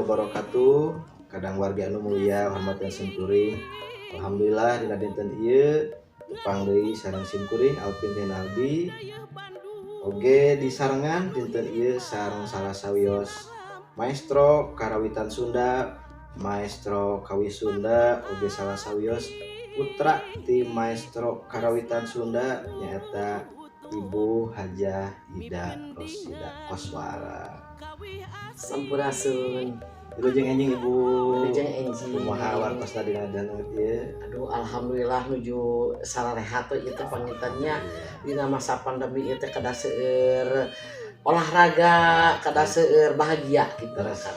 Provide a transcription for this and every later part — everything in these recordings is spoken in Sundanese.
Wabarakatuh. Kadang warga anu mulia, hormat simkuring. Alhamdulillah, dina dinten ieu tepang deui sareng simkuring Alvin Renaldi. Oge disarengan dinten ieu sareng salah sawios maestro karawitan Sunda, maestro kawih Sunda, oge salah sawios putra ti maestro karawitan Sunda, nyaeta Ibu Hajah Ida Rosida Koswara. Sampurasun. Wilujeng enjing, Ibu. Wilujeng enjing. Kumaha wartosna dina danau ieu? Aduh, alhamdulillah nuju sararehat we ieu teh panginten nya. Dina masa pandemi ieu teh kedah seueur olahraga, kedah seueur bahagia gitu. Leres.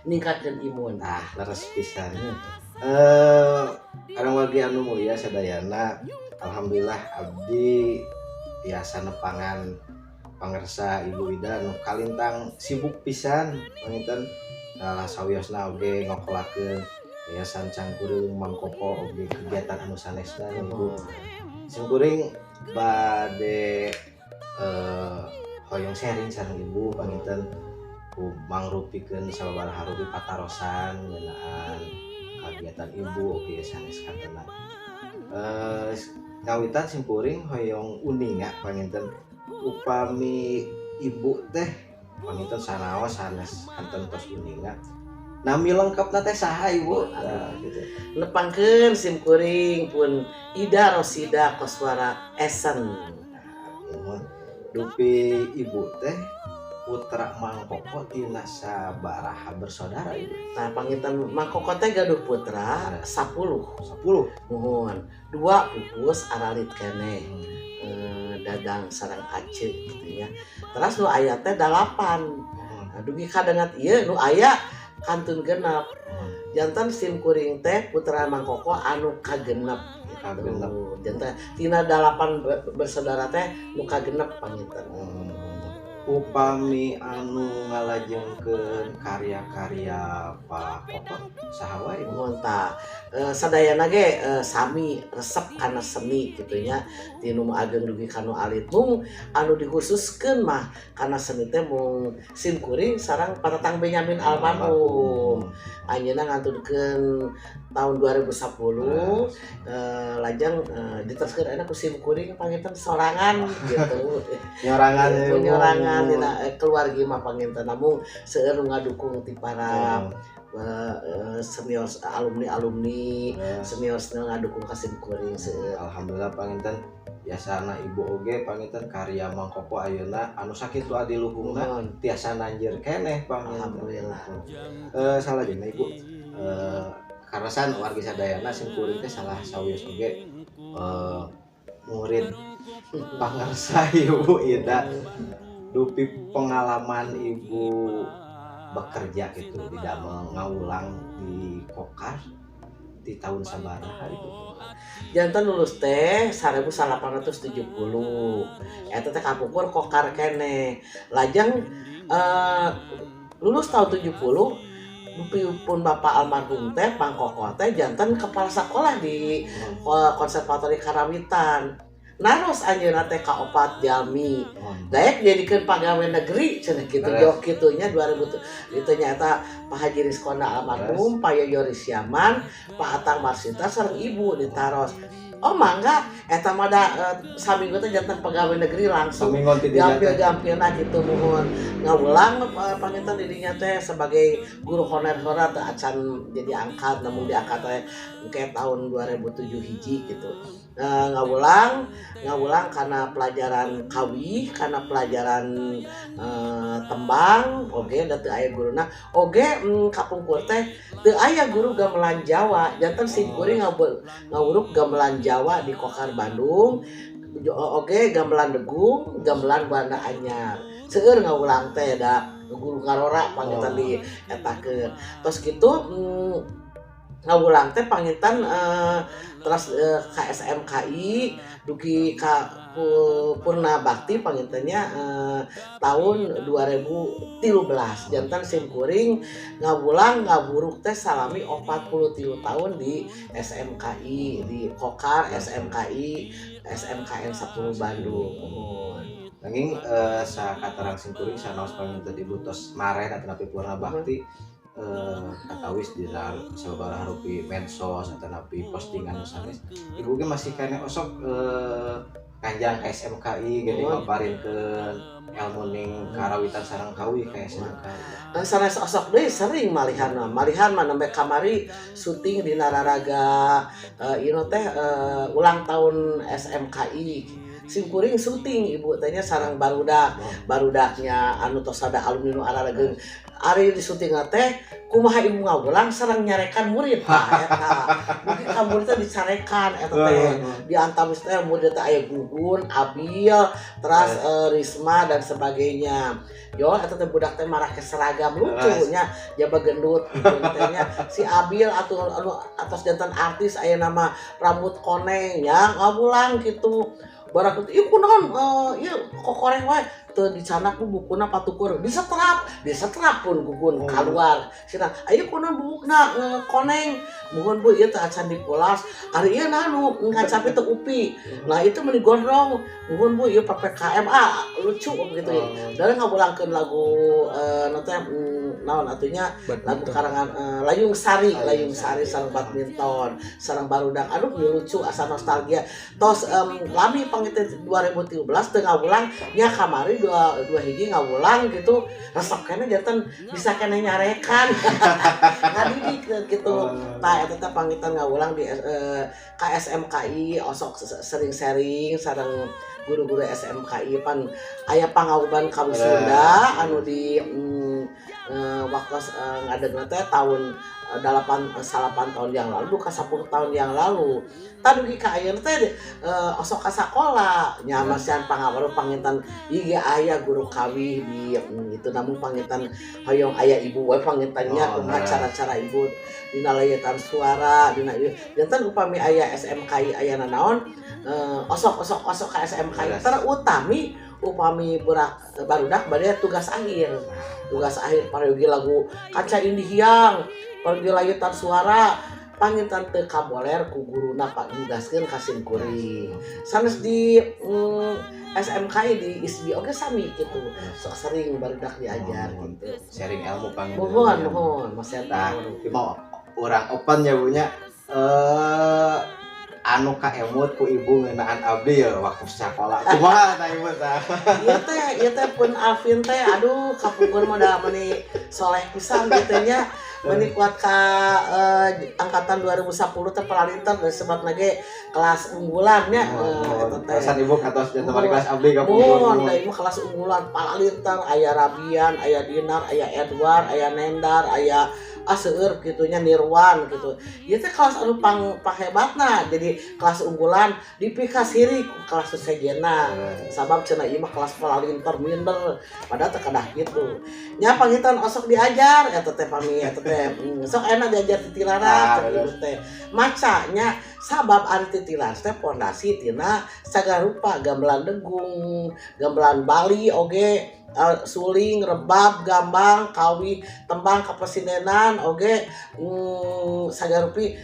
Ningkatkeun imun. Ah, leres pisan. Kadang wargi anu mulia sadayana, alhamdulillah abdi tiasa nepangan pangersa Ibu Ida nu kalintang sibuk pisan panginten, salah sawiosna oge ngokolakeun Yayasan Cangkurileung Mang Koko, oge kegiatan anu sanesna. Ibu, simkuring bade hoyong sharing sareng Ibu panginten, ku mangrupikeun sababaraha rupi patarosan ngeunaan kegiatan Ibu oge sanes kantena. Ngawitan simkuring hoyong uninga panginten, upami Ibu teh panginten sanaos sanes kanten tos uninga, nami lengkapna teh saha, Ibu? Nah, gitu. Nepangkeun simkuring pun Ida Rosida Koswara Esen. Muhun. Dupi Ibu teh putra Mang Koko tina sabaraha bersaudara, Ibu? Nah, panginten Mang Koko teh gaduh putra 10. 10. Muhun, dua pupus, aralit keneh. Dadang sareng Aceh gitu ya. Terus nu aya teh 8. Nah, dugi kadengat ieu nu aya kantun 6. Janten sim kuring teh putra Mang Koko anu kagenep gitu. Kagenep. Janten tina 8 bersaudara teh nu kagenep panginten. Upami anu ngalajengkeun karya-karya Pak Koko saha wae, Ibu? Muhun, tah sadayana ge sami resep kana seni gitu nya, ti nu ageng dugi ka nu alit. Mung anu dikhususkeun mah kana seni teh mung sim kuring sareng Pak Tatang Benyamin almarhum. Anjeunna ngantunkeun tahun 2010, lajeng diteruskeun ayeuna ku sim kuring panginten sorangan gitu. Nyorangan ya, Ibu. Nyorangan dina keluarga mah panginten, namung seueur nu ngadukung ti para senior, alumni-alumni, senior senior ngadukung ka sim kuring seueur. Alhamdulillah panginten biasana Ibu oge panginten karya Mang Koko ayeuna anu sakitu adiluhungna Muhun. Tiasa nanjir keneh panginten. Alhamdulillah. Salajengna, Ibu, karasan wargi sadayana sim kuring teh salah sawios oge murid pangersa Ibu Ida. Dupi pengalaman Ibu bekerja gitu di damel ngawulang di Kokar di tahun sabaraha itu? Janten lulus teh 1870, eta teh kapungkur Kokar keneh. Lajeng lulus tahun 70, dupi pun bapak almarhum teh Mang Koko teh janten kepala sekolah di konservatori Karawitan. Naros anjeunna teh ka opat jalmi daek jadikeun pegawai negeri cenah kitu. Leres. Jok kitu nya 2000 tuh itu nyata Pak Haji Rizkona almarhum, Pak Yoyo Risyaman, Pak Atang Marsita sareng Ibu ditaros, "Oh, mangga," eta mah da saminggu teh janten pegawai negeri langsung. Saminggon ti dinya teh. Gampil-gampilna gitu. Muhun, ngawulang panginten di dinya teh sebagai guru honorer teu acan jadi angkat, namun diangkat teh engke tahun 2007 hiji gitu. Ngawulang ngawulang karena pelajaran kawih, karena pelajaran tembang oge da teu aya guruna oge. Kapungkur teh teu aya guru gamelan Jawa, janten sim kuring ngawuruk gamelan Jawa di Kokar Bandung oge, gamelan degung, gamelan Banda Anyar. Seueur ngawulang teh da guru ngarora panginten di etakeun. Tos kitu ngawulang teh panginten terus ka SMKI dugi ka Purna Bakti pangintennya tahun 2013. Janten sim kuring ngawulang ngaburuk teh salami 43 tahun di SMKI, di Kokar SMKI SMKN 10 Bandung. Muhun. Nanging sakaterang simkuring sanaos panginten Ibu tos mareh atanapi purna bakti. Katawis di sababaraha rupi medsos atanapi postingan nu sanes, ibu ge masih keneh osok kanjang ka SMKI geuning maparinkeun ilmu ning karawitan sareng kawih ka SMKI. Sanes osok deui, sering malihan mah. Malihan mah nembe kamari syuting di Nararaga ieu teh ulang tahun SMKI. Simkuring syuting, ibu teh nya, sareng barudak. Barudaknya anu tos ada alumni nu ararageung. Ari di syuting teh kumaha ibu ngawulang sareng nyarekan murid tah eta. Mungkin ka murid teh dicarekan eta teh. Di antawis teh murid teh aya Gugun, Abil, teras Risma dan sebagainya. Yo eta teh budak teh marake seragam lucu nya, jaba gendut gitu teh nya. Si Abil atau anu atos janten artis aya nama rambut koneng nya ngawulang gitu. Barak itu, ieu kunaon ieu kokoreh wae teu dicanak ku bukuna patukur, disetrap, disetrap pun Gugun keluar. Cenah, ayo kunaon bubukna koneng? Muhun Bu, ieu teh acan dikulas. Ari ieu naon nu ngacapi teu upi. Nah, itu meni gondrong. Muhun Bu, ieu PPKM, ah lucu begitu. Dan ngawulangkeun lagu nu teh naon atunya lagu karangan Layung Sari, Layung Sari sareng badminton, sareng barudak. Aduh, lucu asa nostalgia. Tos lami pangitan 2013 teu ngawulang nya, kamari dua dua hiji ngawulang gitu, resep keneh janten bisa keneh nyarekan ngadidik gitu. Tah eta teh pangitan ngawulang di KSMKI, osok sering sharing sareng guru-guru SMKI pan aya pangauban kawih Sunda anu di waktu ngadegna teh tahun dalapan salapan tahun yang lalu ka 10 tahun yang lalu. Tah dugi ka ayeuna teh osok ka sakola nya masihan pangaweruh panginten ieu ge aya guru kawih di itu, namun panginten hoyong aya ibu we pangintennya kumaha cara-cara ibu dina layetan suara dina ieu. Janten upami aya SMKI aya nanaon osok osok osok ka SMKI, terutami upami burak barudak bade tugas akhir, tugas akhir parayogi lagu Kaca Indihiang, parayogi layetan suara, panginten teu kaboler ku guruna pak nugaskeun ka simkuring. Sanes di SMKI, di ISBI oge sami gitu, sok sering barudak diajar gitu. Sharing ilmu panginten. Mohon mohon Mas. Tah, mau urang open ya, Bu, nya. Anu kaemut ku ibu ngeunaan abdi ya waktu sekolah. Kumaha tah, ibu tah? Ieu teh pun Alvin teh, aduh, kapungkur mah da meuni soleh pisan gitu nya, meuni kuat ka angkatan 2010 teh palinter disebut ge kelas unggulan nya eta teh. Perasaan ibu katos janten wali kelas abdi kapungkur. Muhun, da ieu mah kelas unggulan palinter, aya Rabian, aya Dinar, aya Edward, aya Nendar, aya ah seueur kitu nya, Nirwan gitu. Ieu teh kelas anu pang panghebatna, jadi kelas unggulan dipikasiri ku kelas sejenna. Sabab cenah ieu mah kelas palinter minder, padahal teh kedah kitu. Nya panginten osok diajar eta teh pami eta teh sok enak diajar titilaras cek ibu teh. Maca nya, sabab ari titilaras teh pondasi tina sagala rupa gamelan degung, gamelan Bali oge, suling, rebab, gambang, kawih, tembang kapresindenan oge, sagala rupi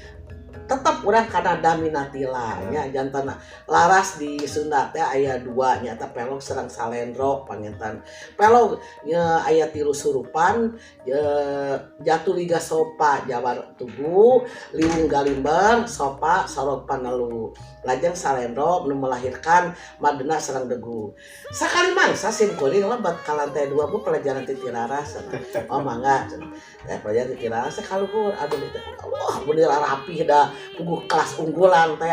tetep urang kana daminatila nya. Janten laras di Sunda teh aya dua nya, eta pelog sareng salendro. Panginten pelog nya aya tilu surupan, jatuliga sopa jawar tugu, liwung galimber sopa sorog panelu. Lajeng salendro nu melahirkan madena sareng degu. Sakali mangsa sim kuring lebet ka lantai 2, "Bu, pelajaran titilaras." "Oh, mangga." Teh pelajaran titilaras teh kaluhur, aduh teh Allah bener rapih dah puguh kelas unggulan teh.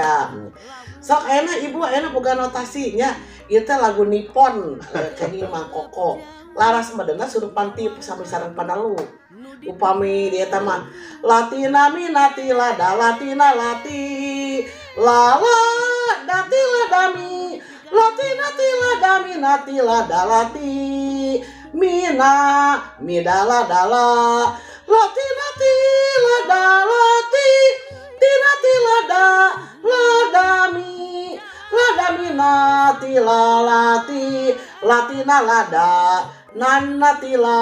Sok ayeuna ibu ayeuna boga notasi nya, ieu teh lagu Nippon kenging Mangkoko. Laras madena surupan ti sami sareng panelu. Upami di eta mah latina minati lada latina lati la la dati la dami latina ti la dami nati la dalati mina mi dala dala latina ti la dalati tina ti la da la dami la dami nati la lati latina lada nanati la.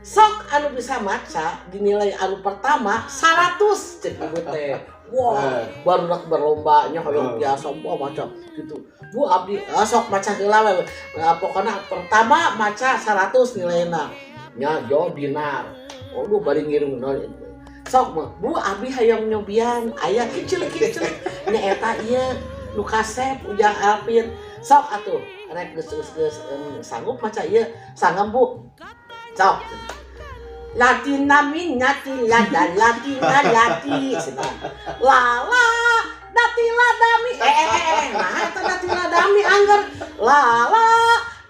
Sok anu bisa maca dinilai anu pertama 100 cek ibu teh. Wah, baru nak berlomba nya hoyong biasa wah maca gitu, Bu, abdi ah, sok maca heula we. Nah, pokoknya pertama maca 100 nilainya nya. Jo Dinar Aduh, bari ngiring sok mah, "Bu, abi hayang nyobian aya kicil-kicil nya eta ieu nu kasep Ujang Alvin. Sok atuh rek geus geus geus sanggup maca ieu?" "Sanggup, Bu." Sok. Latina minati lada latina lati cenah. La la dati ladami, eh eh eh, nah eta dati ladami angger la la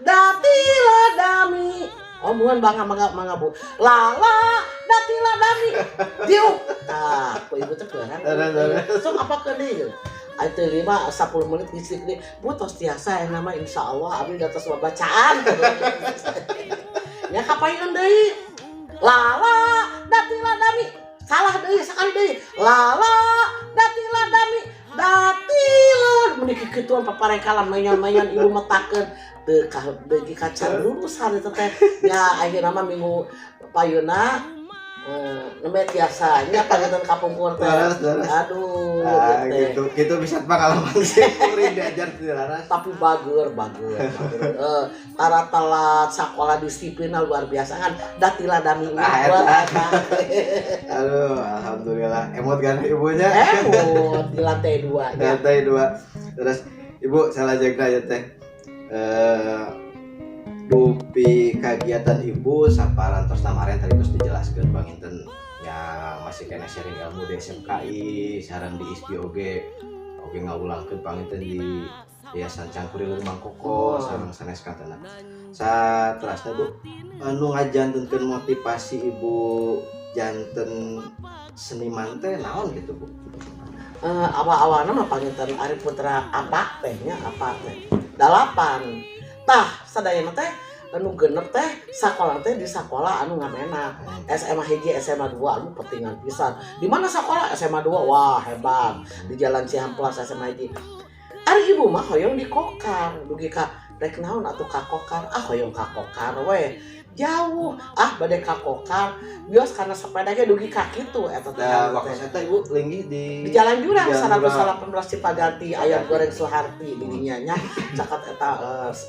dati ladami. Oh, bukan, bangga mangga mangga, Bu. La la dati ladami diuk. Tah, ku ibu teh beurang. Sok apa ke deui? Itu 5 10 menit ngisi deui. "Bu, tos tiasa ya nama, insyaallah abdi di atas bacaan." Ya kapayun deui. La la dati ladami. Salah deui, sakali deui. La la dati ladami. Dati la meuni kikituan paparengkalan menyon-menyon ibu metakeun teu ka beuki kacan lulusan eta teh. Ya akhirna mah minggu payuna nembe tiasa nya panginten kapungkur teh. Leres, leres. Aduh, Ah, teh. Gitu gitu bisa pengalaman sih kuring diajar di laras. Tapi bager bager bager, tara telat sekolah, disiplinna luar biasa kan datila dami. Ah, buat eta. Eta. Aduh, alhamdulillah emot kan ibunya. Emot di lantai 2 nya. Lantai 2. Terus, Ibu, salah jaga ya teh, dupi kegiatan ibu saparantos namaren tadi terus dijelaskan panginten ya, masih kena sharing ilmu di SMKI sareng di ISBI oge oge ngawulangkeun panginten di Yayasan Cangkurileung Mang Koko sareng sanes kantena. Saterasna, Bu, anu ngajantenkeun motivasi ibu janten seniman teh naon gitu, Bu? Awal-awalna mah panginten ari putra apa teh nya, apa teh dalapan. Tah, sadayana teh anu genep teh sakola teh di sakola anu ngamenak SMA 1, SMA 2 anu pentingan pisan. Di mana sakola SMA 2, wah hebat, di Jalan Cihampelas SMA 1. Ari ibu mah hoyong di Kokar, dugi ka rek naon atuh ka Kokar, ah hoyong ka Kokar we, jauh ah, bade ka Kokar bios karena sepeda ge dugi ka kitu eta teh. Nah, waktu saya teh ibu linggih di Di Jalan Jurang. Jalan 118 Cipaganti, ayam goreng Suharti di dinya nya, caket eta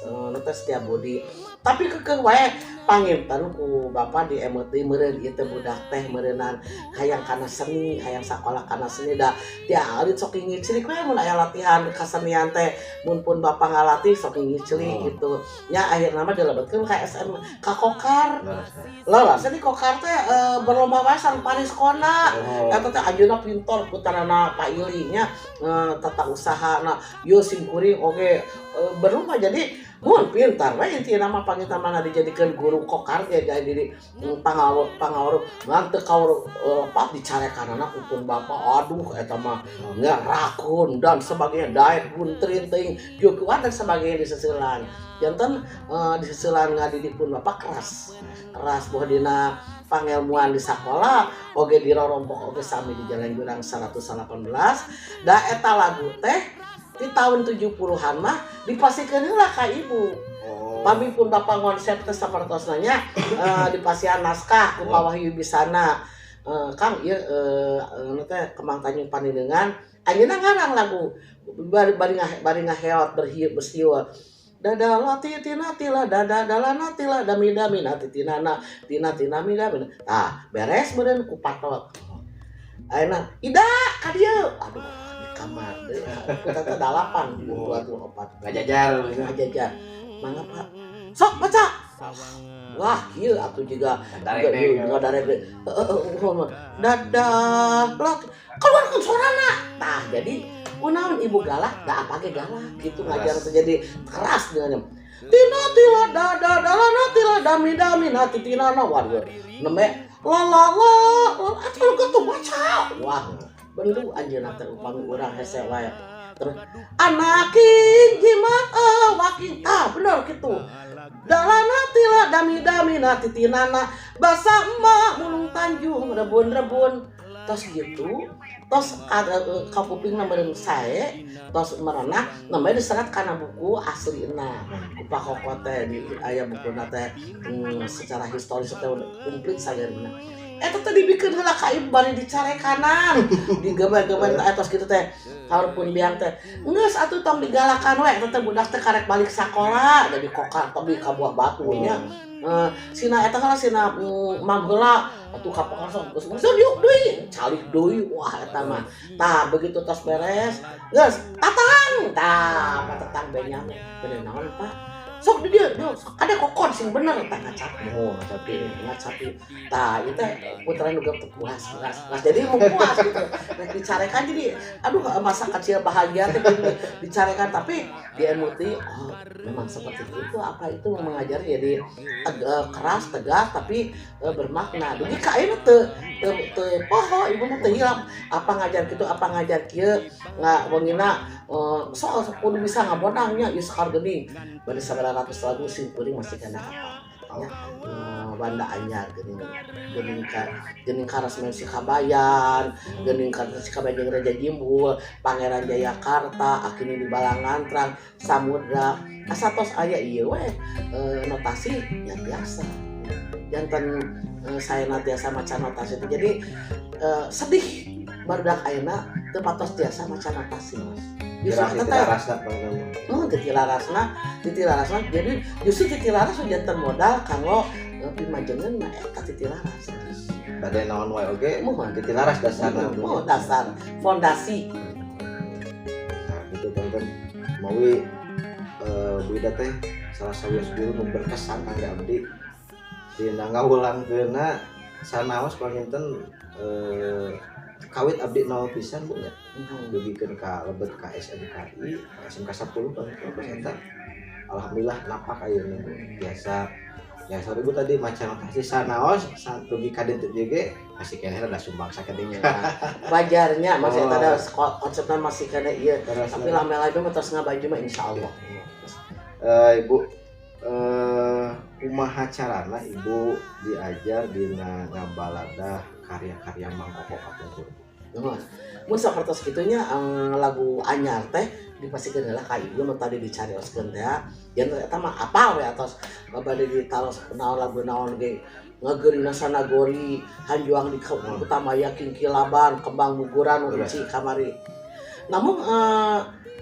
nu teh Setiabudi. Tapi kekeh wae panginten ku bapak di emot deui meureun ieu teh budak teh meureunan hayang kana seni, hayang sakola kana seni, da ti alit sok ngiclik we mun aya latihan kasenian teh, mun pun bapak ngalatih sok ngiclik gitu nya. Akhirna mah dilebetkeun ka SM ka Kokar. Leres, leres. Lah, di Kokar teh berlomba wae sareng Paris Kona. Eta teh anjeunna pintor, putarana Pak Ili nya, tata usaha. Nah, yo sim kuring oge berlomba, jadi mun pintar we intina mah. Panginten mana dijadikeun guru Kokar ge jadi pangawur pangawur ngan teu kaur lepat dicarekanana ku pun bapak. Aduh, eta mah nya rakun dan sebagainya, daek buntrin teuing kieu dan sebagainya disesilan. Janten disesilan ngadidik pun bapak keras keras, boh dina pangelmuan di sakola oge di rorompok oge sami di Jalan Jurang 118. Da eta lagu teh di tahun 70-an mah dipasihkeun heula ka ibu. Pami pun bapak ngonsep teh sapertosna nya, dipasihan naskah ku Pak Wahyu Bisana. Kang ieu teh Kemang Tanjung Panineungan, anjeunna ngarang lagu bari bari bari ngaheot berhiu bersiul dada lati tina tila dada dala tila dami dami nati tina na tina tina mi dami. Tah, beres meureun ku patot. Ayeuna Ida ka dieu, aduh, di kamar deui kita teh dalapan dua dua opat. Ngajajar. Ngajajar, mangga Pak, sok baca. Wah, kieu atuh juga. Darek deh. Nggak darek deh. Dadah lot keluarkan suarana. Tah, jadi kunaon ibu galak da, apa ge galak gitu ngajar teh jadi keras dengan tina tila dada dala tila dami dami nati tina na. Waduh, nembe la la la la atuh tuh baca. Wah, bendu anjeunna teh upami urang hese wae. Terus anakin jimat wakin, ah bener gitu, dalana tila dami dami nati tinana basa emak mulung Tanjung rebun-rebun. Tos gitu, tos kapupingna meureun sae, tos merenah namanya diserat kana buku aslina ku Pak Koko teh, di aya bukuna teh, secara historis teh komplit sagerna. Eta teh dibikeun heula ka ibu bari dicarekanan, digeber-geber teh tos kitu teh. Pun biang teh geus atuh tong digalakan we, eta teh budak teh karek balik sakola dari Kokar tapi ka Buah Batu nya. Sina eta heula sina mam heula. Atuh kapakar sok geus geus diuk deui, calik deui, wah eta mah. Tah begitu tos beres, geus tatang, tah patetang benyam. Bener naon Pak? Sok di dieu, sok ada kokon sing bener tah ngacapi. Oh, ngacapi. Ngacapi. Tah ieu teh putra nu teu puas, puas, puas. Jadi mau puas gitu. Rek dicarekan jadi aduh masa kecil bahagia teh dicarekan tapi di MUT oh memang seperti itu apa itu mengajari jadi keras tegas tapi bermakna. Dugi ka ayeuna teu teu poho ibu mah teu hilap apa ngajar kitu apa ngajar kieu wengina sok kudu bisa ngabonangnya ieu sekar geuning bari sabaraha ratus lagu sing kuring masih kana hafal nya banda anyar geuning geuning ka geuning karesmen si Kabayan geuning karesmen si Kabayan jeung Raja Jimbul Pangeran Jayakarta akhirnya di Balangantrang Samudra asa tos aya ieu we notasi ya biasa janten saya tiasa maca notasi itu jadi sedih barudak ayeuna teu patos tiasa maca notasi Mas. Justru eta teh titilarasna titilarasna jadi justru titilaras janten modal kanggo pimajengeun mah eta titilaras. Bade naon wae oge titilaras dasarna. Oh, dasar fondasi. Nah, gitu teman-teman. Mawi Bu Ida teh salah sawios guru nu berkesan kangge abdi. Dina ngawulangkeunna sanaos panginten kawit abdi nol pisan Bu nya. Dugikeun ka lebet ka SMKI, SMK 10 panginten eta. Alhamdulillah napak ayeuna Bu. Biasa ya sorry Bu tadi maca notasi sanaos dugi ka ditu ge masih keneh rada sumbang sakedik. Wajarnya masih eta ada konsepna masih keneh ieu. Tapi lame-lame mah tos ngabaju mah insyaallah. Ibu kumaha carana Ibu diajar dina ngabaladah karya-karya Mang Koko kapungkur? Mun sapertos kitu nya lagu anyar teh dipasikeun heula ka ibu nu tadi dicarioskeun teh yen eta mah apal we atos bade ditaros naon lagu naon ge ngageurina sanagori hanjuang di Kutamaya Kingkilaban Kembang Guguran nu Uci kamari. Namun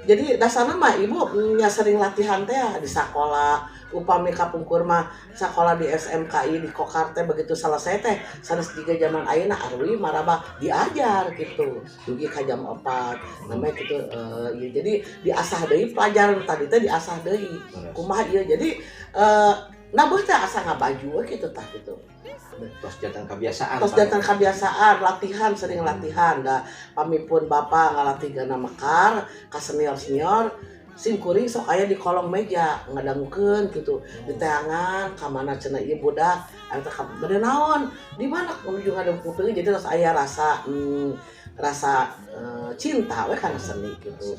jadi dasarna mah ibu nya sering latihan teh di sakola upami kapungkur mah sakola di SMKI di Kokar teh begitu selesai teh sanes jiga zaman ayeuna arwi marabah diajar gitu dugi ka jam 4 namanya gitu ya, jadi diasah deui pelajaran tadi teh diasah deui kumaha ieu jadi nabeuh teh asa ngabaju we kitu tah gitu tos jantan kebiasaan tos jantan kebiasaan latihan sering latihan da pamipun bapak ngalatih gana mekar ka senior-senior sim kuring sok aya di kolong meja ngadangukeun gitu di teangan ka mana cenah ieu budak eta ka bade naon di mana menuju ngadangukeun jadi terus aya rasa rasa cinta we kana seni gitu.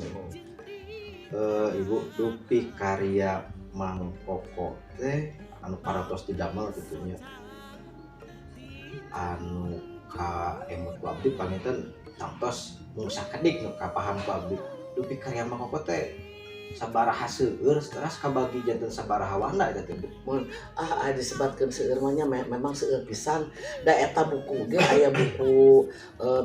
Ibu dupi karya Mang Koko teh anu paratos didamel kitu nya anu ka emut ku abdi panginten tangtos mung sakedik nu kapaham ku abdi dupi karya Mang Koko teh sabaraha seueur teras kabagi janten sabaraha warna eta teh Bu. Mun disebatkeun seueur mah nya memang seueur pisan da eta buku ge aya buku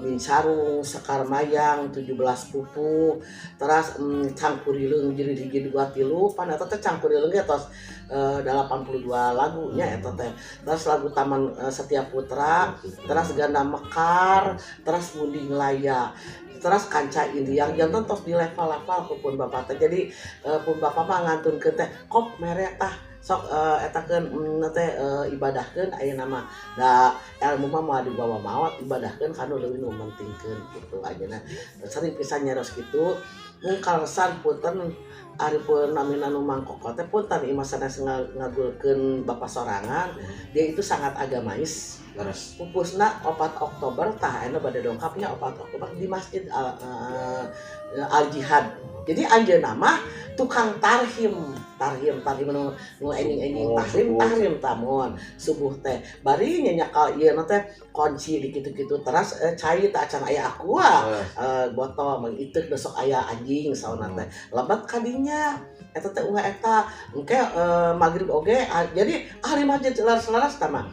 Bincarung, Sekar Mayang, 17 Pupu, teras Cangkurileung jadi hiji 2 3 pan eta teh Cangkurileung ge tos 82 lagu nya eta teh. Teras lagu Taman Setia Putra, teras Ganda Mekar, teras Munding Laya. Teras Kanca Indiang janten tos di level-level ku pun bapak teh. Jadi pun bapak mah ngantunkeun teh kop mere tah sok etakeun teh ibadahkeun ayeuna mah da ilmu mah moal dibawa maot ibadahkeun kanu leuwih nu pentingkeun gitu ayeuna. Sering pisan nyaros kitu mung kaleresan punten ari pun namina nu Mang Koko teh punten ieu mah sanes ngagulkeun bapak sorangan dia itu sangat agamais. Leres. Pupusna 4 Oktober tah ayeuna bade dongkapnya 4 Oktober di Masjid Al Jihad. Jadi anjeunna mah tukang tarhim, tarhim tarhim nu enjing-enjing tahrim tahrim tamun subuh teh. Bari nyanyakal ieu teh kunci di kitu-kitu teras cai teh acan aya aqua botol mengiteuk besok aya anjing sauna teh. Lebat kadinya eta teh unga eta engke magrib oge jadi ahli masjid laras-laras tah mah.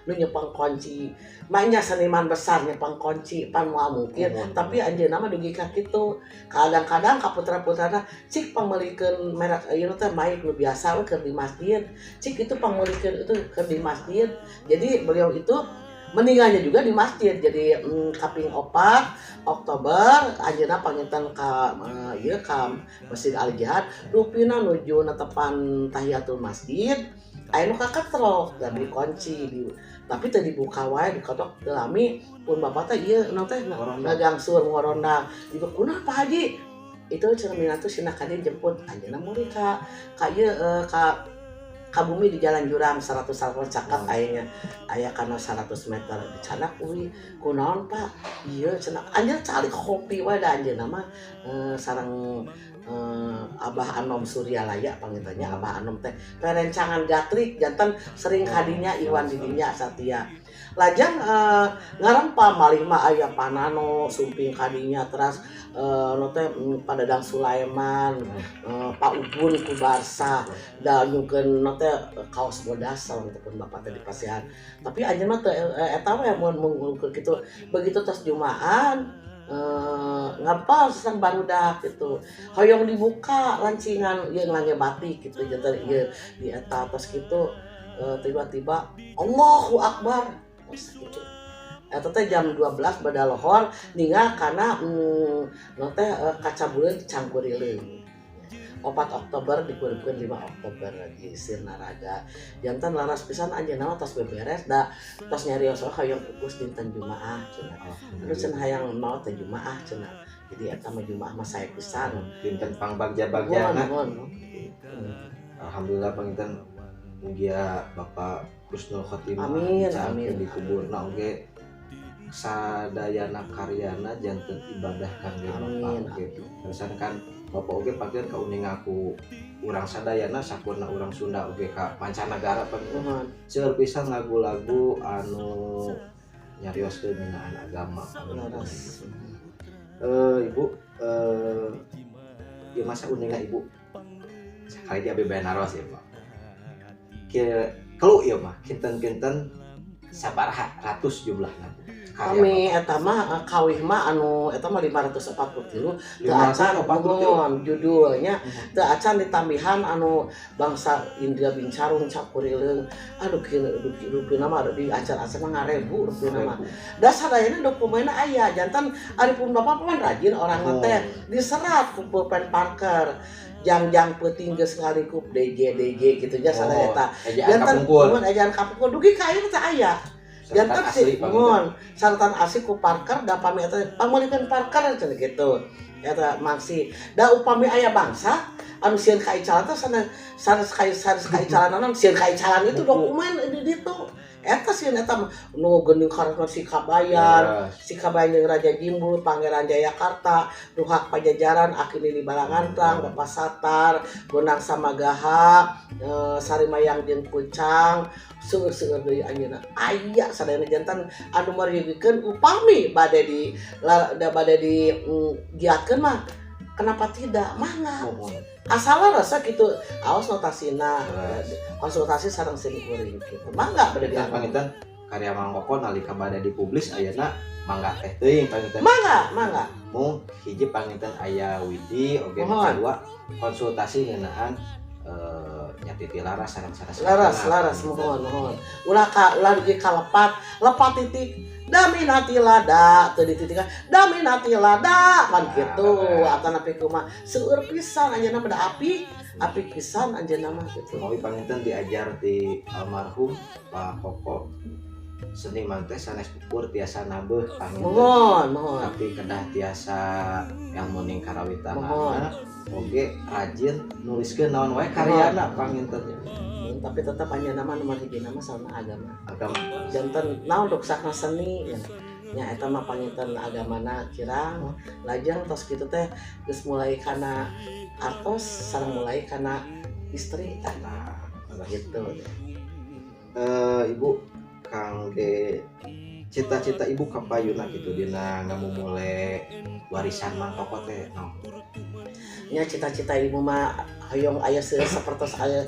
Nu nyepeng kunci maknya seniman besar nyepeng kunci pan moal mungkin tapi anjeunna mah dugi ka kitu kadang-kadang ka putra-putrana cik pangmeulikeun merek ieu teh mic nu biasa we keur di masjid cik itu pangmeulikeun itu keur di masjid jadi beliau itu Meninggalnya juga di masjid. Jadi kaping 4 Oktober anjeunna panginten ka ieu ka Masjid Al Jihad, rupina nuju netepan tahiyatul masjid aya nu kaketrok da dikunci di, tapi teu dibuka wae, diketok teu lami pun bapak teh ieu naon teh ngagangsur ngorondak. Dibuka, "Kunaon, Pak Haji?" Itu cenah, minantu sina ka dieu jemput. Anjeunna mulih ka ka ieu ka ka bumi di Jalan Jurang 100 caket aya aya kana 100 meter di canak uwi. "Kunaon, Pak?" Ieu cenah anjeunna calik kopi wae da anjeunna mah sareng Abah Anom Suryalaya pangintennya. Abah Anom teh perencangan gatrik, janten sering kadinya Iwan didinya Satya lajang ngarempa malih mah aya Panano sumping kadinya, teras nu teh Padadang Sulaiman, Pak Ubun ku Barsa da nyungkeun nu teh kaos bodas sareng pun bapak teh dipasihan. Tapi anjeun mah teu eta we mun mun kitu. Begitu tos jumaan ngapal sareng barudak gitu, hoyong dibuka lancingan ieu ngangge batik gitu, janten ieu di eta tos kitu tiba-tiba Allahu Akbar tos gitu. Eta teh jam 12 bada lohor ningal kana nu teh kaca buleun Cangkurileung. 4 Oktober dikuripkeun 5 Oktober di Sirnaraga. Janten laras pisan anjeunna mah tos beberes da tos nyarios hoyong pupus dinten Jumaah cenah. Aduh cenah, hayang maot teh Jumaah cenah. Jadi eta mah Jumaah mah sae pisan. Dinten pangbagja-bagjana. Nuhun. Alhamdulillah panginten mugia Bapak husnul khotimah. Amin, dicaangkeun amin. Di kuburna oge sadayana karyana janten ibadah kangge Bapak oge. Terusan kan Bapak oge pagian kauninga ku urang sadayana, sakurna urang Sunda oge ka mancanagara panginten. Nuhun. Seueur pisan lagu-lagu anu nyarioskeun ngeunaan agama panginten. Leres. Ibu ieu masa uninga Ibu sakali di abi naros ya, Pak. Kira kelu ieu mah kinten-kinten sabaraha ratus jumlahna karya? Kami eta mah kawih mah anu eta mah 543 teu acan. 543. Nuhun, judulnya teu acan ditambihan anu bangsa Indra Bincarung Cakurileung, aduh kieu rupina mah di acan-acan mah ngarebu rupina mah. Dasar ayeuna dokumenna aya, janten ari pun bapak pan rajin orang teh diserat ku pulpen Parker jang-jang peuting geus ngalikup DJ DJ gitu nya sadaya eta. Ejaan janten kapungkur. Nuhun, ejaan kapungkur dugi ka ayeuna teh aya. Saratan janten asli sih panginten. Nuhun, saratan asli ku Parker da pami eta pamulikeun Parker cenah gitu eta maksi da upami aya bangsa anu sieun kaicalan teh sanes sanes kai sanes kaicalan naon sieun kaicalan itu Buku. Dokumen di ditu eta sieun eta mah nu geuning karena si Kabayan. Leres. Si Kabayan jeung Raja Jimbul, Pangeran Jayakarta, Ruhak Pajajaran, Akini Balangantrang, Bapak Satar, Bonang Samagaha, Sarimayang jeung Kucang, seueur-seueur deui anjeunna. Aya sadayana, janten anu meryogikeun upami bade di da bade di giatkeun mah kenapa tidak, mangga. Nuhun. Asal rasa gitu aos notasina Leres. Konsultasi sareng sim kuring gitu, mangga bade Panginten di panginten karya Mang Koko nalika bade dipublis ayeuna mangga teh teuing panginten. Mangga, mangga. Mung hiji panginten aya widi oge, nu Mohon. kadua konsultasi ngeunaan nya tilaras sareng sanes. Laras, laras, mohon, mohon. Ulah ka ulah dugi ka lepat, lepat titik. Daminati lada, teu dititikan. Daminati lada, kan gitu. Atanapi kumaha. Seueur pisan anjeunna mah da api, api pisan anjeunna mah gitu. Mawi panginten diajar di almarhum Pak Koko, seniman teh sanes ukur tiasa nabeuh panginten. Mohon, mohon. Tapi kedah tiasa ilmu ning Mohon. Karawitanana oge rajin nuliskeun naon wae karyana panginten. Tapi tetap anjeunna mah nomor hiji mah sauna agama. Agama. Janten naon ruksakna seni ya. Nya eta mah panginten agamana kirang lajeng tos kitu teh geus mulai kana artos sareng mulai kana istri tah Nah, gitu. Ibu kangge cita-cita ibu kapayuna gitu dina ngamumule warisan Mang Koko teh naon? Nya cita-cita ibu mah Hoyong aya sapertos aya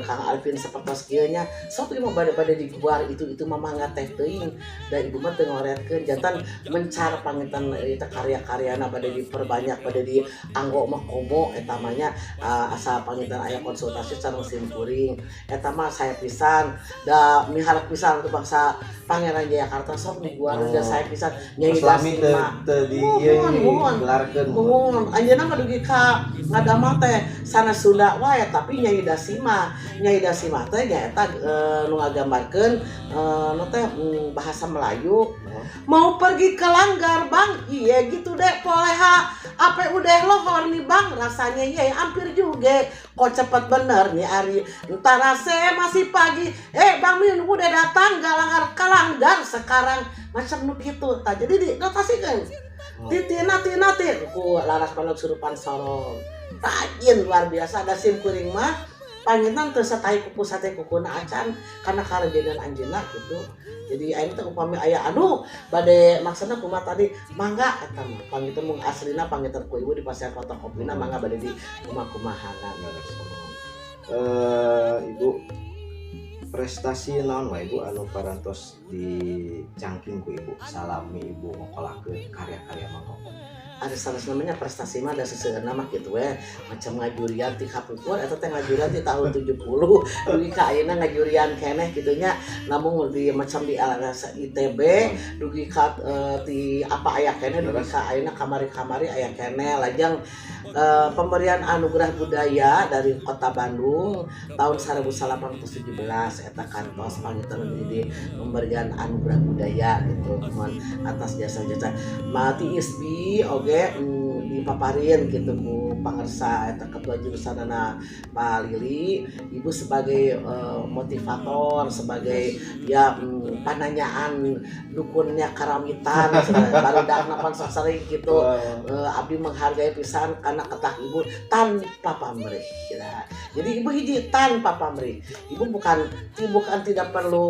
Kang Alvin sapertos kieu nya. Sok ieu mah bade-bade diguar itu mah mangga teh teuing da ibu mah teu ngoretkeun, jantan mencar panginten eta karya-karyana bade diperbanyak, bade dianggo mah komo eta mah nya, asa panginten aya konsultasi sareng sim kuring eta mah saya pisan da miharep pisan untuk bangsa Pangeran Jayakarta sok diguar da saya pisan. Nyai Lami teu di ieu digelarkeun. Muhun anjeunna mah dugi ka ngadamel teh sanes Sunda wae, tapi Nyai Dasima. Nyai Dasima teh nyaeta nu ngagambarkeun nu teh bahasa Melayu. Mau pergi ke langgar bang, iya gitu deh poleha. Apa udah lohor nih bang, rasanya iya hampir juga. Kok cepet bener nih Ari, entar rasa masih pagi. Bang Min udah datang gak langgar ke langgar sekarang. Macam nu gitu. Tah jadi dinotasikan. Titina tina ti ku laras balog surupan sorong. Rajin luar biasa ada sim kuring mah. Panginten teu satahi kuku sate kukuna acan karena karajenan anjeunna gitu. Jadi ayeuna teh upami aya anu bade maksudna kumaha tadi mangga eta mah panginten mung aslina panginten ku ibu di pasian fotokopina mangga bade di kumaha-kumahana. Ibu prestasi naon wae Ibu anu parantos dicangking ku Ibu salami Ibu ngokolakeun karya-karya Mang Koko? Ada salah namanya prestasi mah ada seseueurna mah gitu we, macam ngajurian ti kapungkur eta teh ngajurian ti tahun 70 dugi ka ayeuna ngajurian keneh kitu nya, namun di macam di LRS ITB dugi ka ti apa aya keneh dugi ka ayeuna kamari-kamari aya keneh. Lajeng pemberian anugerah budaya dari Kota Bandung tahun 1817 eta kantos panginten jadi pemberian anugerah budaya gitu mun atas jasa-jasa mati ISBI oge dipaparin gitu ku pangersa eta ketua jurusanana Pak Lili, ibu sebagai motivator, sebagai ya pananyaan dukunnya karawitan baru pan sok sering gitu. Abdi menghargai pisan karena ketak ibu tanpa pamrih. Nah, jadi ibu hiji tanpa pamrih, ibu bukan tidak perlu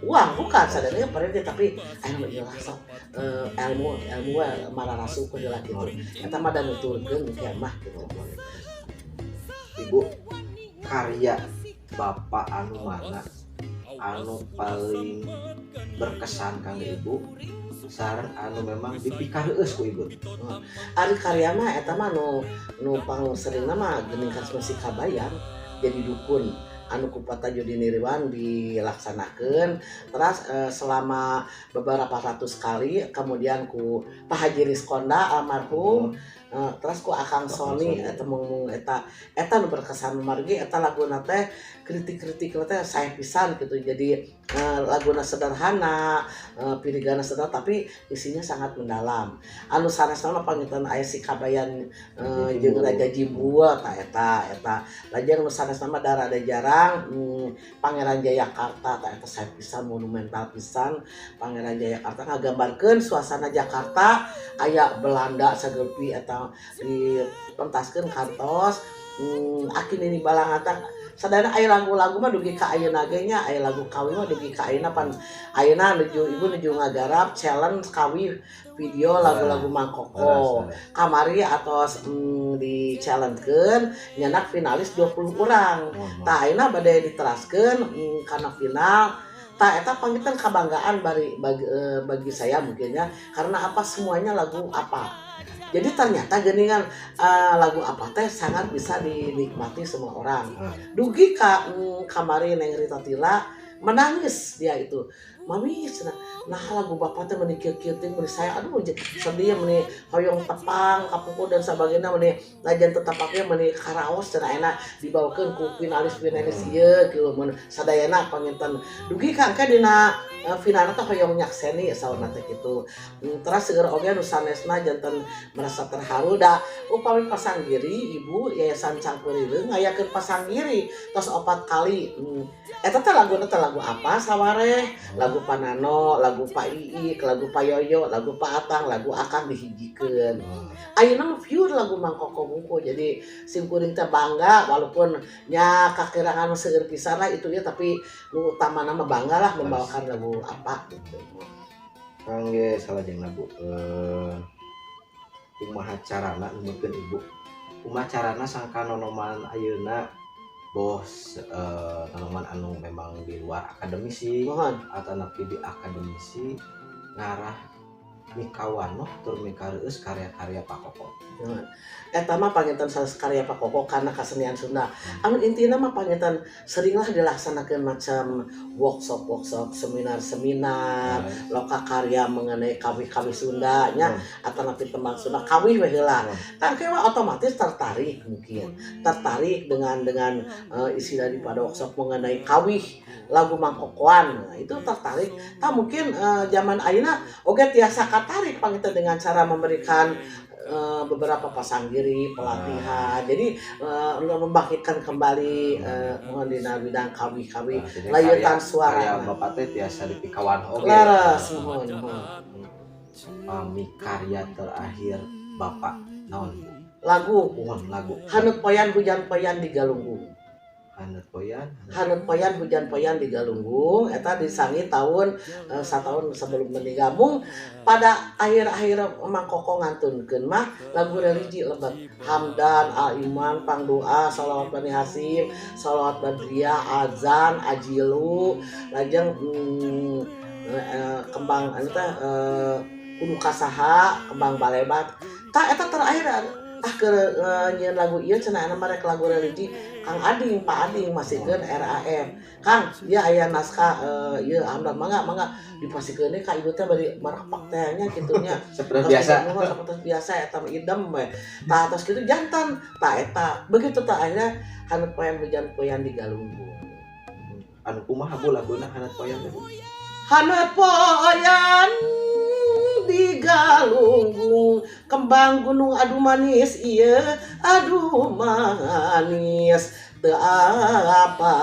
uang, bukan sadarnya perlu, tapi ayo iyalah sok ilmu marah rasukeun heula gitu eta mah da nuturkeun kieu mah gitu. Ibu karya bapak anu mana anu paling berkesan kangge ibu sareng anu memang dipikareus ku ibu? Ari karya mah eta mah nu pangseringna mah geuning si Kabayan jadi dukun anu ku Pak Tajudin Nirwan dilaksanakeun terus selama beberapa ratus kali, kemudian ku Pak Haji Riskonda almarhum, terus ku Akang Sony eta mung eta eta nu berkesan margi eta laguna teh kritik-kritik teh saya pisan gitu. Jadi laguna sederhana, pirigana sederhana tapi isinya sangat mendalam. Anu sanesna mah panginten aya si Kabayan jeung Raja Jimbua ta eta eta. Lajeng nu sanesna mah da rada jarang Pangeran Jayakarta ta eta saya pisan monumental pisan. Pangeran Jayakarta ngagambarkeun suasana Jakarta aya Belanda sagepi eta dipentaskeun kantos Aki Nini Balangata sadayana aya lagu-lagu mah dugi ka ayeuna ge nya, aya lagu kawi mah dugi ka ayeuna pan ayeuna nuju ibu nuju ngagarap challenge kawi video lagu-lagu Mang Koko kamari atos di challenge-keun nyanak finalis 20 urang. Tah ayeuna bade diteraskeun kana final. Tah eta panginten kabanggaan bagi saya mungkinnya karena apa semuanya lagu apa. Jadi ternyata geningan lagu apa teh sangat bisa dinikmati semua orang. Dugi ka kamari Neng Rita Tila menangis dia itu. Mami nah lagu bapak teh meuni kieu-kieu teh meuni saya aduh sedih meuni hoyong tepang kapungkur dan sebagainya meuni najan tetapake meuni karaos cenah enak dibawakeun ku finalis-finalis ieu kieu mun sadayana panginten dugi ka engke dina finalna teh hoyong nyakseni saurna teh kitu. Teras seueur oge nu sanesna janten merasa terharu da upami pasanggiri ibu Yayasan Cangkurileung ngayakeun pasanggiri tos 4 kali. Eta teh laguna teh lagu apa sawareh, lagu Panano, lagu Pak Iik, lagu Pak Yoyo, lagu Pak Atang, lagu Akang dihijikeun. Ayeuna mah pure lagu Mang Koko wungkul. Jadi sim kuring teh bangga walaupun nya kakirangan seueur pisan lah itu ya, tapi nu utamana mah bangga lah membawakan lagu apa gitu. Kangge salajengna Bu, kumaha carana numutkeun Ibu Kumaha carana sangka nonoman ayeuna, bos, nonoman anu memang di luar akademisi atau nepi di akademisi ngarah mikawanoh tur mikareueus karya-karya Pak Koko? Muhun. Eta mah panginten sanes karya Pak Koko karena kesenian Sunda. Anu intina mah panginten seringlah dilaksanakan macam workshop-workshop, seminar-seminar, loka karya mengenai kawih-kawih Sunda nya atau nanti tembang Sunda kawih we heula. Kan kayak otomatis tertarik, mungkin tertarik dengan isi daripada workshop mengenai kawih lagu Mangkokoan. Nah, itu tertarik. Tak mungkin zaman ayeuna oge tiasa katarik panginten dengan cara memberikan beberapa pasanggiri pelatihan, jadi membangkitkan kembali mohon dina bidang kawih-kawih Nah, jadi layutan karya, suara. Karya Bapak teh tiasa dipikawanoh oge. Leres, muhun muhun. Pami karya terakhir Bapak naon, Bu? Lagu. Muhun, lagu. Haneut Poean Hujan Poean di Galunggung. Haneut Poean. Haneut Poean Hujan Poean di Galunggung eta disangi tahun satahun sebelum meninggal. Mung pada akhir-akhir Mang Koko ngantunkeun mah lagu religi lebet Hamdan Al-Iman, Pangdoa, Salawat Bani Hasyim, Salawat Badriyah, Azan, Ajilu, lajeng kembang anu teh kudu kasaha, kembang balebat. Tah, eta terakhir ah ke nyieun lagu ieu cenah anu merek lagu religi Kang Ading, Pak Ading masihkeun RAM. Kang, dia aya naskah ieu Hamdan, mangga mangga dipasikeun ka ibu teh bari marepak teh nya kitu nya. Seperti biasa. Seperti biasa eta mah idem we. Tah, tos kitu jantan tah eta begitu tah akhirnya Haneut Poean Hujan Poean di Galunggung. Anu kumaha, Bu, laguna Haneut Poean teh, Bu? Haneut poean di Galunggung, kembang gunung aduh manis iya aduh manis, teu apa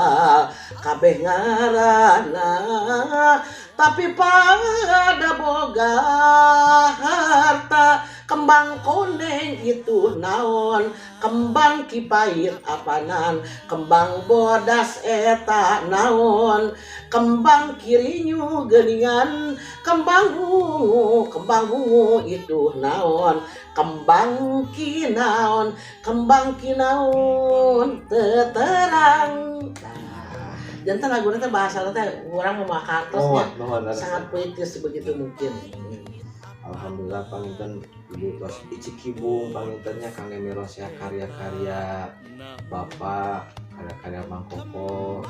kabeh ngaranna tapi pada boga harta. Kembang koneng itu naon, kembang kipait apanan, kembang bodas eta naon, kembang kirinyu geuningan, kembang ungu, kembang ungu itu naon, kembang kinaon, kembang kinaon teterang. Nah, jantan lagu teh bahasa teh urang memakan Muhun, muhun. Sangat puitis begitu mungkin. Alhamdulillah panginten Ibu tos icikibung pangintennya kangge miros ya karya-karya Bapak, karya-karya Mang Koko.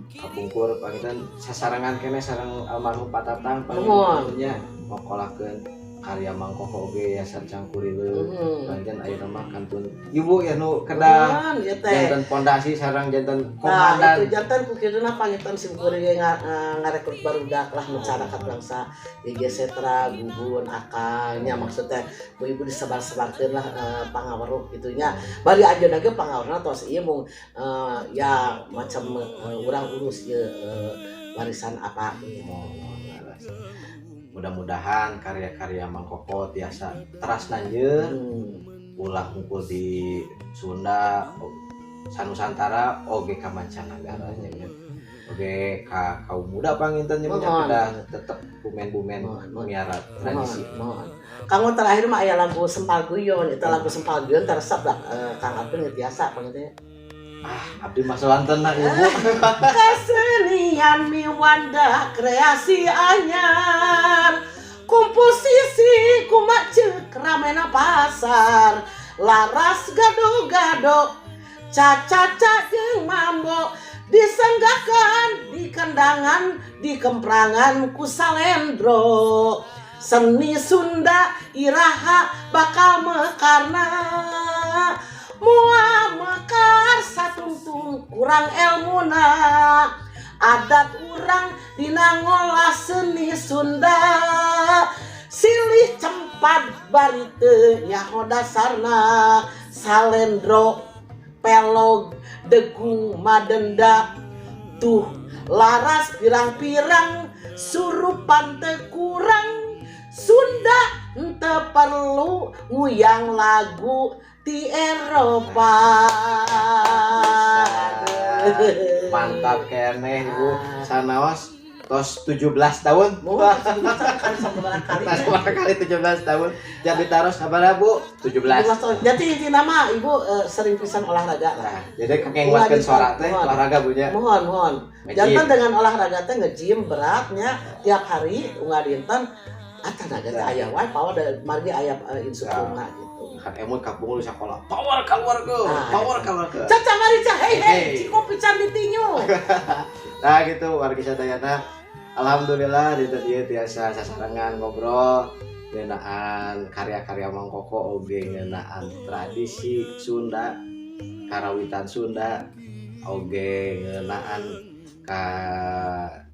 Kapungkur panginten sasarengan keneh sareng almarhum Pak Tatang panginten ngokolakeun karya Mang Koko oge Yayasan Cangkurileung. Panginten ayeuna mah kantun Ibu ya nu kedah Muhun, ieu teh. Janten pondasi sareng janten Nah, komandan. Itu janten ku kituna panginten simkuring ge ngarekrut barudak lah masyarakat bangsa GG Setra, Gugun, Akang nya, maksudnya ku ibu disebar-sebarkeun lah pangaweruh kitu nya. Bari anjeunna ge pangaweruhna tos ieu mung ya macam urang urus ieu warisan apa gitu. Mudah-mudahan karya-karya Mang Koko tiasa teras nanjeur ulah hungkul di Sunda sanusantara oge ka mancanagara nya kan. Oge ka kaum muda panginten nya Muhun. Kedah tetep bumen-bumen Muhun, muhun. Miara tradisi. Muhun, muhun. Kanggo terakhir mah aya lagu Sempal Guyon, itu lagu Sempal Guyon teresep lah Kang Abdul biasa panginten. Abdi mah soanten nah, Ibu. Kesenian miwanda kreasi anyar, komposisi kumaha ramena pasar, laras gado-gado, cacaca jeung mambo, disenggakan di kendangan, di kemprangan ku salendro. Seni Sunda iraha bakal mekarna? Moal mekar satungtung kurang elmuna. Adat urang dina ngolah seni Sunda, silih cempad bari teu nyaho dasarna. Salendro, pelog, degung, madenda, tuh laras pirang-pirang, surupan teu kurang. Sunda henteu perlu nguyang lagu ti Eropa. Mantap keneh, Ibu. Sanaos Tos 17 tahun. Mohon 17 kali sabaraha kali. Tos sabaraha kali 17 tahun. Jadi taros sabaraha, Bu? 17. 17 tahun. Jadi intina mah Ibu sering pisan olahraga lah. Nah, jadi kakek nguatkeun suara teh olahraga, Bu, nya. Mohon, mohon. Nge-gym. Janten dengan olahraga teh nge-gym beratnya tiap hari unggal dinten tenaga teh aya wae power da margi aya instrukturna gitu. Kan emut kapungkur di sekolah. Power keluar ke, Nah, power keluar ke. Caca marica, hei hei, Hey. ciko pican ditinju. Nah gitu wargi sadayana. Alhamdulillah di tadi tiasa sasarengan ngobrol ngeunaan karya-karya Mang Koko oge ngeunaan tradisi Sunda, karawitan Sunda, oge ngeunaan ka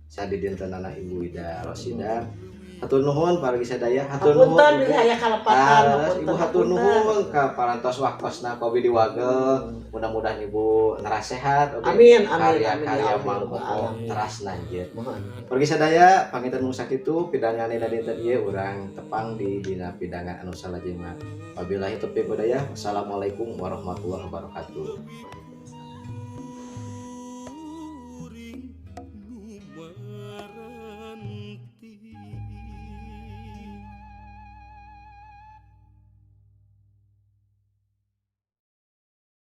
sadidintenana Ibu Ida Rosida. Hatur nuhun wargi sadaya, hatur nuhun. Hapunten Ibu. bilih aya kalepatan, Ah, hapunten, Ibu hatur hapunten. Nuhun ka parantos waktosna kopi di wagel. Mudah-mudahan Ibu neras sehat oge. Amin, amin, amin, ya Karya-karya Allah, Mang ya Koko Alamin. Teras nanjeur. Mohon. Wargi sadaya, panginten mung sakitu pidangan dina dinten ieu, urang tepang di dina pidangan anu salajengna. Wabillahi taufiq hidayah. Wassalamualaikum warahmatullahi wabarakatuh.